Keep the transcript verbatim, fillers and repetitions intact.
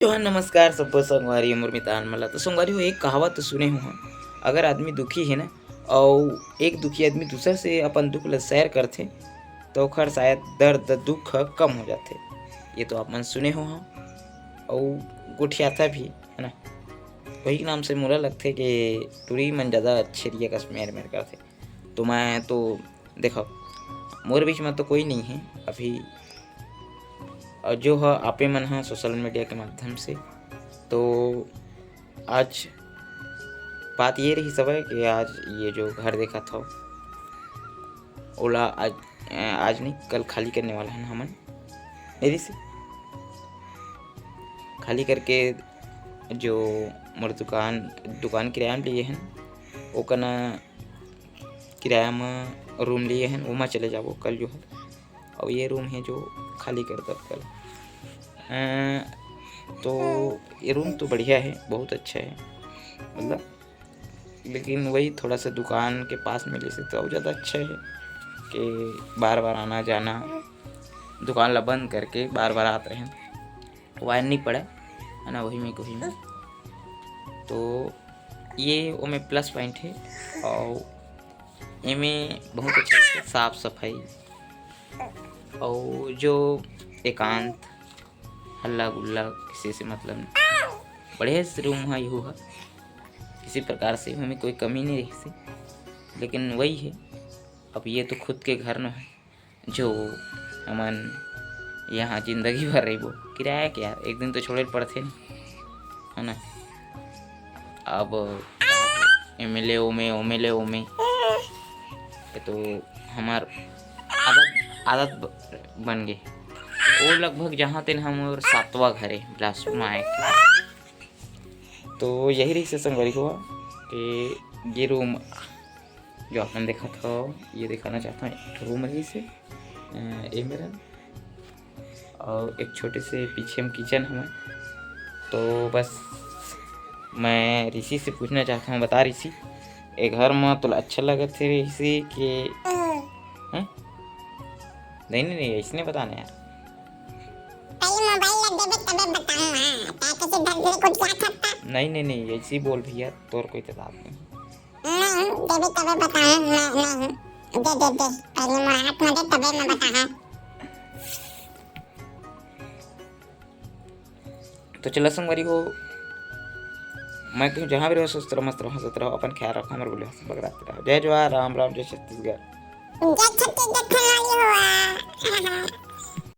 जोहार, नमस्कार सब्बो संगवारी अउ मोर मितान मन ला। तो संगवारी हो, एक कहावत तो सुने हो, अगर आदमी दुखी हे ना, अउ एक दुखी आदमी दूसर से अपन दुख ला share करथे, तो ओखर शायद दर्द दुख ह कम हो जाथे। ये तो आप मन सुने हो, हाँ, अउ गोठियाथा भी, है ना। वही नाम से मोला लगथे कि टुरी मन ज़्यादा छेरिया कस मेर मेर करथे। तो मैं तो, देखो, मोर बीच में तो कोई नहीं है अभी, और जो है आपे मन ह social media के माध्यम से। तो आज बात ये रही सब कि आज ये जो घर देखत हव, ओला आज, आज नहीं, कल खाली करने वाला हन हमन। मेरी से खाली करके जो मोर दुकान, दुकान किराया में लिए हन, ओकर ना किराया में room लिए हन, ओमा चले जाबो कल जो है। और ये room है जो खाली कर दब कल। अ, तो ये room तो बढ़िया है, बहुत अच्छा है, मतलब, लेकिन वही थोड़ा सा दुकान के पास में ले से तो और ज़्यादा अच्छा है कि बार बार आना जाना, दुकान ला बंद करके बार बार आत रहें, wire नहीं पड़ा है ना, वही में, वही में। तो ये ओमे plus point है, और एमे बहुत अच्छा लगथे साफ सफाई, और जो एकांत, हल्ला गुल्ला किसी से मतलब नहीं। बढ़िया से room है यहू है, किसी प्रकार से हमें कोई कमी नहीं रही से, लेकिन वही है, अब ये तो खुद के घर न है, जो हमन यहाँ जिंदगी भर रहिबो। किराया के यार, एक दिन तो छोड़े ल पड़थे ना, है ना। अब एमे ले ओमे, ओमे ले ओमे, ये तो हमार आदत, आदत ब-, बन गए। वो लगभग जहाँ तेन हमर सातवां घर है, बिलासपुर में आए के। तो यही रही से संगवारी हो कि ये room जो आप मन देखत हो, ये दिखाना चाहता हूँ, एक ठो room रही से, अ, ये मेरा, और एक छोटे से पीछे में kitchen हमें। तो बस मैं ऋषि से पूछना चाहता हूँ, बता ऋषि, ये घर में तो अच्छा लगत है ऋषि के, हैं? नहीं, नहीं, नहीं, इसने बताना यार। पहले mobile ला देबे तबे बताऊँ, हाँ। ताकि से धर ले कुछ क्या सकता। नहीं, नहीं, नहीं, ऐसे ही बोल भैया, तोर कोई तो बात नहीं। नहीं, देबे तबे बताऊँ, मैं नहीं। दे, दे, दे, पहले मोर हाथ में दे, तबे मैं बताऊँ। तो चला संगवारी हो, मैं कहूँ जहाँ भी रहो, स्वस्थ रहो, मस्त रहो, हंसत रहो, अपन ख्याल रखो, हमर बोले हंस बगराते रहो। जय जोहार, राम राम, जय छत्तीसगढ़। जय छत्तीसगढ़ खलनारी हुआ।